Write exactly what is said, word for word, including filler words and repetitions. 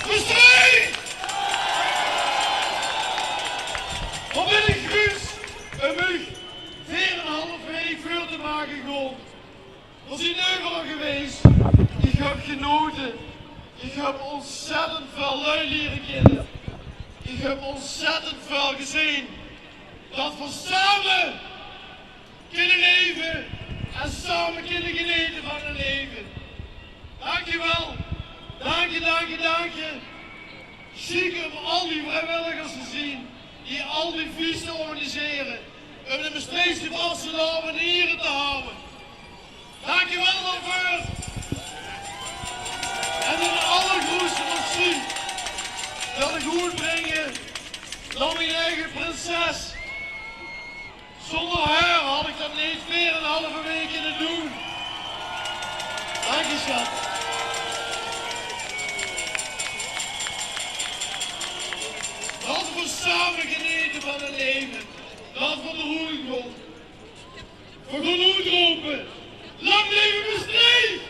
Mestreech! Wat bin ich gruuts um uch veer en 'n haaf waek veur te make gaon. Veer zien euveral gewaes. Ich höb genaote. Ich höb ontzettend väöl lui liere kinne. Ich höb ontzettend väöl gezeen. Dat veer same kinne leve en same kinne genete van 't leve. Danke waal. Danke, danke, danke. Sjiek um al die vriewilligers te zeen die al die fieëste organisere um de Mestreechse vastelaovend in iere te haoje. Danke waal daoveur. En 'n allergroeëtste merci wil ich oetbringe nao mien eige prinses. Zónger häör had ich dat neet veer en 'n haaf waek kinne doon. Danke, sjat. Laote veer same genete van 't leve. Laote veer d'r oet gaon. Veer gaon oetrope: Lang leve Mestreech!